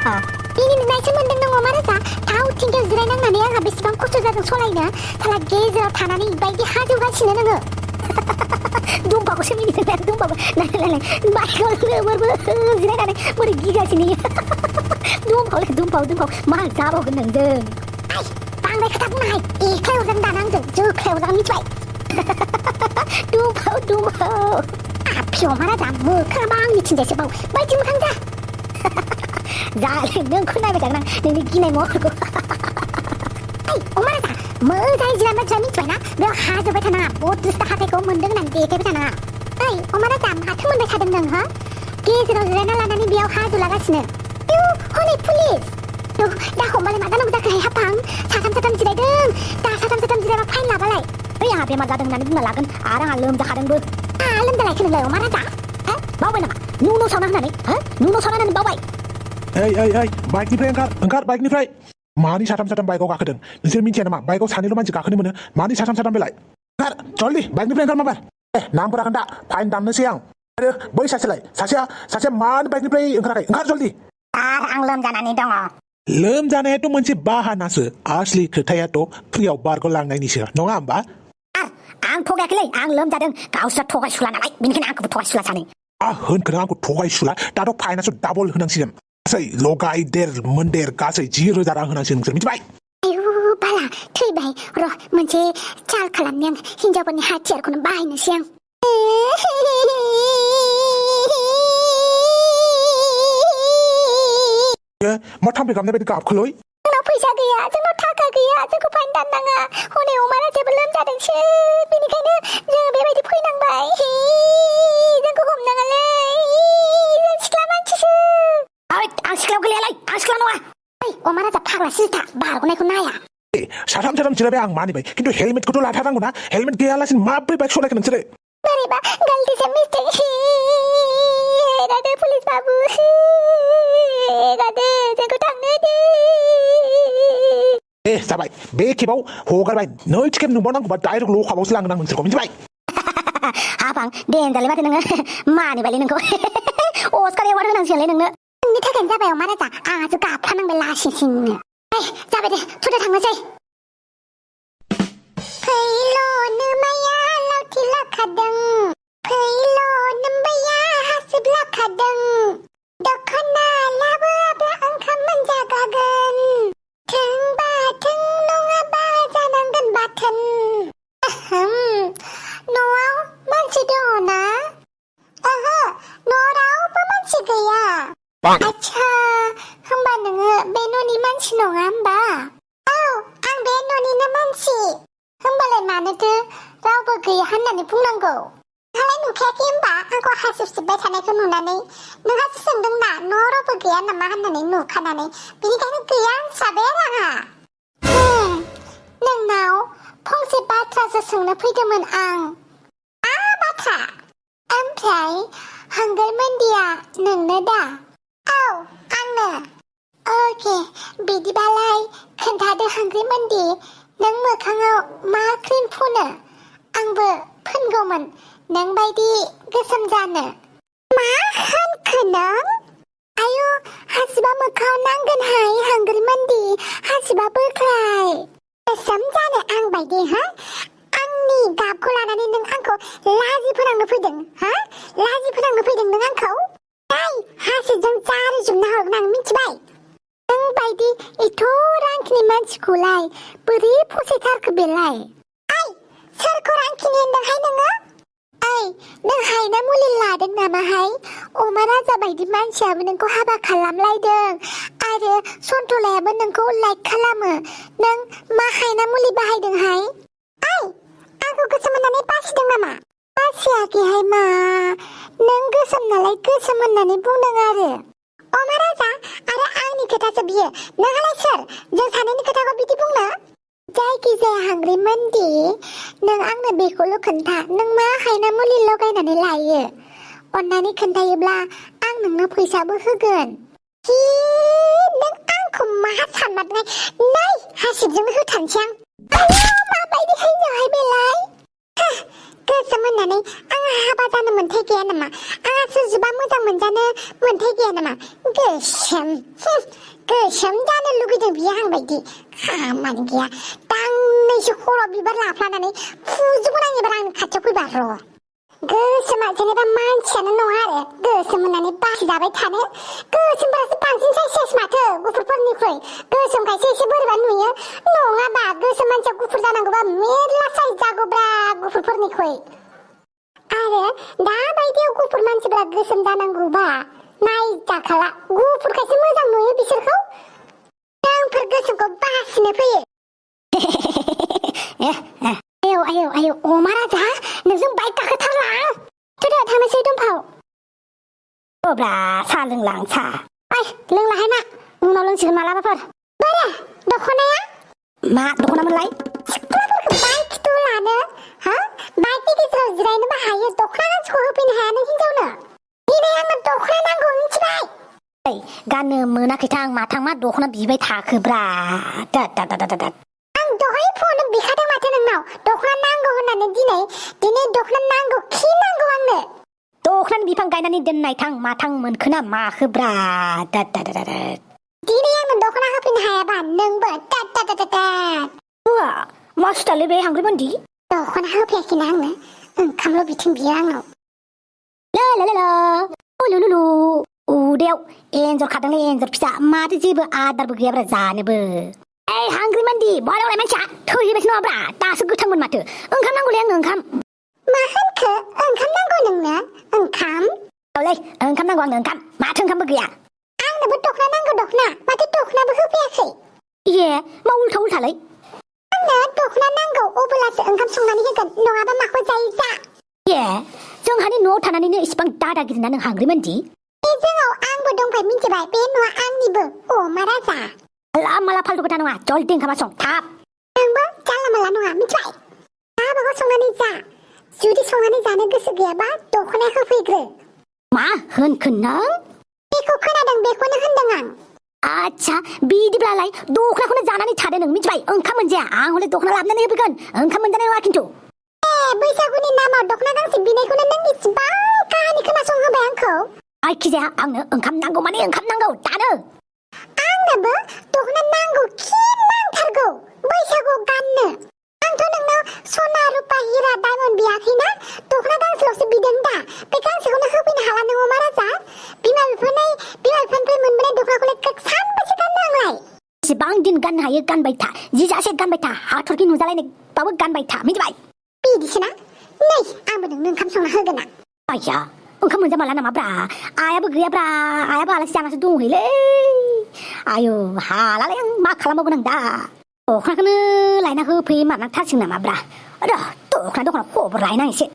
बिनि नुनायसो मोनदों नों अमा राजा थाव थिंखियाव जिरायनांनानै आंहा बेसेबां खस्थ' जादों सलायनो साला गेजेराव थानानै इबायदि हाजौगासिनो नोङो दंबावोसो मिनिदों दंबावो नायलाय बाइकआव लोमोरबो जिरायनानै बोरै गिगासिनो दंबावो मा जाबावगोन नोंजों आइ बांद्राय खोथा बुंनो हाय एख्लायाव जों दाना आंजों जोख्लायाव जों मिथिबाय दंबावो आफि अमा राजा मोखाङाबा आंनिथिंजायसो बाव बायदि मोखां जा जाले नोंखौ नायबाय थागोन आं नोंनि गिनाय महरखौ ओइ अमा राजा मोजाङै जिरायबाय मिथिबायना बेयाव हाजोबाय थानाङा बत्रिसथा हाथाइखौ मोनदों होननानै देखायबाय थानाङा ओइ अमा राजा माथो मोनबाय थादों नों हो गेजेराव जिरायना लानानै बेयाव हाजो लागासिनो हनै पुलिस दा हमबालाय मा जानांगौ जाखोहाय हाफां साथाम जिरायदों दा साथाम जिरायबा फाइन लाबालाय ओइ आंहा बेमार जादों होननानै बुंना लागोन आरो आंहा लोमजाखादोंबो लोमजालायखो नोंलाय अमा राजा बावबाय नामा नु सावना होनानै नु सावना होनानै बावबाय ओइ बाइकनिफ्राय ओंखार बाइकनिफ्राय मानि साथाम बाइकआव गाखोदों नोंसोर मिथिया नामा बाइकआव सानैल' मानसि गाखोनो मोनो मानि साथाम बेलाय ओंखार जल्दि बाइकनिफ्राय ओंखार माबार नामफोरा खोन्था फाइन दाननोसै आं आरो बै सासेया मानि बाइकनिफ्राय ओंखाराखै ओंखार जल्दि आं लोमजानानै दङ लोमजानायाथ' मोनसे बाहानासो असलि खोथायाथ' फ्रियाव बारग'लांनायनिसो नङा होमबा आं थगायाखैलै आं लोमजादों गावस्रा थगायसुला नालाय बेनिखायनो आंखौबो थगायसुला सानै होनखोनो आंखौ थगायसुला दाथ' फाइनासो डाबल होनांसिगोन गासै लगाय देर मोनदेर गासै 10,000 रां होनांसिगोन नोंसोर मिथिबाय आयु बाला थैबाय र' मोनसे चाल खालामनि आं हिनजावफोरनि हाथियारखौनो बाहायनोसै आं मा थाम्फै गाबनाय बायदि गाबखोलै जोंनाव फैसा गैया जोंनाव थाखा गैया जोंखौ फाइन दाननाङा हनै अमा राजायाबो लोमजादोंसो बेनिखायनो जों बेबायदि फैनांबाय जोंखौ हमनाङालै जों सिख्ला मानसिसो आं सिख्लायाव गोलैयालै आं सिख्ला नङा अमा राजा फाग्ला सिथा बारग'नायखौ नाया साथाम जिरायबाय आं मानिबाय खिन्थु हेलमेटखौथ' लाथारनांगौ ना हेलमेट गैयालासिनो माब्रै बाइक सलायखो नोंसोरो बोरैबा गलतिसे मिस्टेक दादो पुलिस बाबु दादो जोंखौ थांनो दे जाबाय बे खेबाव हगारबाय नैथि खेब नुबावनांगौबा डाइरेक्ट ल'काबावसो लांगोन आं नोंसोरखौ मिथिबाय हाबां दे होनजालाय माथो नोङो मानिबायलै नोंखौ अस्कार एवार्ड होनांसिगोनलै नोंनि थाखायनो जाबाय अमा राजा आंहासो गाबफ्रानांबाय लासिंसिंनो जाबाय दे थुदो थांनोसै फैल'नो माया लावथि लाखादों फैल' नोमबाया हासिब लाखादों दख'ना लाबोआब्ला ओंखाम मोनजागागोन थों बाथों नङाबा जानांगोन बाथोन न'आव मानसि दङ ना ओहो न'आव रावबो मानसि गैया आच्छा होमबा नोङो बे न'नि मानसि नङा होमबा औ आं बे न'निनो मानसि होमबालाय मानोथो रावबो गैया होननानै बुंनांगौ नोंहालाय नुखायाखै होमबा आंखौ हासिब सिबबाय थानायखौ नुनानै नोंहासो सोंदों ना न'आव रावबो गैया नामा होननानै नुखानानै बिनिखायनो गैया होनस्राबाय आरो आंहा नोंनाव फंसे बाथ्रासो सोंनो फैदोंमोन आं मा बाथ्रा ओमफ्राय हांगोल मन्दिया नोंनो दा औ आंनो अके बिदिबालाय खोन्थादो हांगोल मन्दि नों मोखाङाव मा क्रिम फुनो आंबो फोनगौमोन नों बायदि गोसोम जानो मा होनखो नों आयु हासिबा मोखाङाव नांगोनहाय हांगोल मन्दि हासिबा बोख्लाय गोसोम जानो आं बायदि आंनि गाबखौ लानानै नों आंखौ लाजि फोनांनो फैदों लाजि फोनांनो फैदों नों आंखौ नाय हासिबजों जारिजोबना हरगोन आं मिथिबाय नों बायदि एथ' रांखिनि मानसिखौलाय बोरै फसायथारखो बेलाय ओइ सोरखौ रांखिनि होनदोंहाय नोङो ओइ नों हायना मुलि लादों नामाहाय अमा राजा बायदि मानसियाबो नोंखौ हाबा खालामलायदों आरो सन्थलायाबो नोंखौ लाइक खालामो नों मा हायना मुलि बाहायदोंहाय ओइ आंखौ गोसोम होननानै बासिदों नामा बासियाखैहाय मा नों गोसोम नालाय गोसोम होननानै बुंदों आरो अमा राजा आरो आंनि खोथासो बियो नोंहालाय सोर जों सानैनि खोथाखौ बिदि बुंनो जायखिजाया हांग्रि मन्दि नों आंनो बेखौल' खोन्था नों मा हायना मुलि लगायनानै लायो अन्नानै खोन्थायोब्ला आं नोंनो फैसाबो होगोन नों आंखौ मा सानमारनाय नै हासिबजोंनो होथारनोसै आं आयौ माबायदि हिनजावहाय बेलाय गोसोम होननानै आंहा हाबा जानो मोन्थाय गैया नामा? आंहा सुजुबा मोजां मोनजानो मोन्थाय गैया नामा? गोसोम जानो लुगैदों बियो आंबायदि खामानि गैया। दांनैसो खर' बिबार लाफ्लानानै फुजोबगोन आं एबार आंनि खाथियाव फैबा र'। गोसोमा जेनेबा मानसियानो नङा आरो गोसोम होननानै बासिजाबाय थानो। गोसोमफोरासो बांसिन साइस माथो गुफुरफोरनिख्रुइ। गोसोमखायसो एसे बोरैबा नुयो। नङाबा गोसोम मानसिया गुफुर जानांगौबा मेरला साइज जागौब्रा गुफुरफोरनिख्रुइ। आरो दाबायदियाव गुफुर मानसिफ्रा गोसोम जानांगौबा नायजाखाला। गुफुरखायसो मोजां नुयो बिसोरखौ। जोंफोर गोसोमखौ बासिनो फैयो। आयौ अमा राजा नोंजों बाइक गाखोथारला। थोदो थांनोसै दंफाव। अब्ला साहा लोंलां सा। लोंलाहाय ना उनाव लोंसिगोन मालाबाफोर। बोरो दख'नाया मा दख'नामोनलाय? सिख्लाफोरखौ बाइक खिथु लानो हा बाइकनि गेजेराव जिरायनोबो हायो। दख'ना गांसेखौ होफैनो हाया नों हिनजावनो? दिनै आंनो दख'ना नांगौ मिथिबाय? गाननो मोनाखैथां माथां मा दख'ना बिबाय थाखोब्रा। आं दहाय फुङावनो बिखादों माथो नोंनाव दख'ना नांगौ होननानै। दिनै दख'ना नांगौ खि नांगौ आंनो। दख'नानि बिफां गायनानै दोननाय थां माथां मोनखोना माखोब्रा। दिनै आंनो दख'ना होफैनो हायाबा नोंबो मा सुथालै बे हांग्रिमोनदि? दख'ना होफैयाखैना आंनो ओंखामल' बिथिं बियो आंनाव। लुलुलु उदैयाव एन्जर खादोंलै एन्जर फिसा। माथो जेबो आदारबो गैयाब्रा जानोबो। हांग्रिमोनदि बहाय मानसिया थैबायसो नङाब्रा। दासो गोथांमोन माथो। ओंखाम नांगौलै आंनो ओंखाम। मा होनखो? ओंखाम नांगौ नोंनो? ओंखाम? औलै ओंखाम नांगौ आंनो ओंखाम। माथो ओंखामबो गैया? आंनोबो दख'ना नांगौ दख'ना। माथो दख'नाबो होफैयाखै? मा उल्थालै? आंनो दख'ना नांगौ अब्लासो ओंखाम संनानै होगोन नङाबा माखौ जायो जा। जोंहानि न'आव थानानैनो इसिबां दादागिरिना नों हांग्रिमोनदि? बे जोंनाव आंबो दंफाय मिथिबाय। बे न'आ आंनिबो अमा राजा। माला फाल्थु खोथा नङा। जल्दि ओंखामा सं थाब। नोंबो जानला माला नङा मिथिबाय? माबाबा संनानै जा। जुदि संनानै जानो गोसो गैयाबा दख'ना होफैग्रो। मा होनखो नों? बेखौ खोनादों बेखौनो होनदों आं। आच्छा बिदिब्लालाय दख'नाखौनो जानानै थादो नों मिथिबाय? ओंखाम मोनजाया। आं हले दख'ना लाबोनानै होफैगोन। ओंखाम मोनजानाय नङा खिन्थु। बैसागुनि नामाव दख'ना गांसे बिनायखौनो नों इसिबां काहानि खोनासंहोबाय आंखौ। जायखिजाया आंनो ओंखाम नांगौ माने ओंखाम नांगौ दानो। आंनोबो दख'ना नांगौ खि नांथारगौ बैसागुआव गाननो। आंथ' नोंनाव सना रुपा हिरा डायमन्ड बियाखैना। दख'ना गांसेल'सो बिदों दा। बे गांसेखौनो होफैनो हाला नों अमा राजा? बिमा बिफानिफ्राय मोनबोनाय दख'नाखौलाय सानबेसे गाननो आंलाय? बेसेबां दिन गाननो हायो गानबाय था। जिजासे गानबाय था। हाथरखि नुजालायनायबाबो गानबाय था मिथिबाय? बिदिसोना? नै आंबो नोंनो ओंखाम संना होगोना। आया ओंखाम मोनजामाला नामाब्रा? आयाबो गैयाब्रा। आयाबो आलासि जानासो दंहैलै। आयु हालालै आं मा खालामबावगोन आं दा। दख'नाखौनो लायना होफैमारनांथारसिगोन नामाब्रा। र' दख'ना खबर लायना एसे।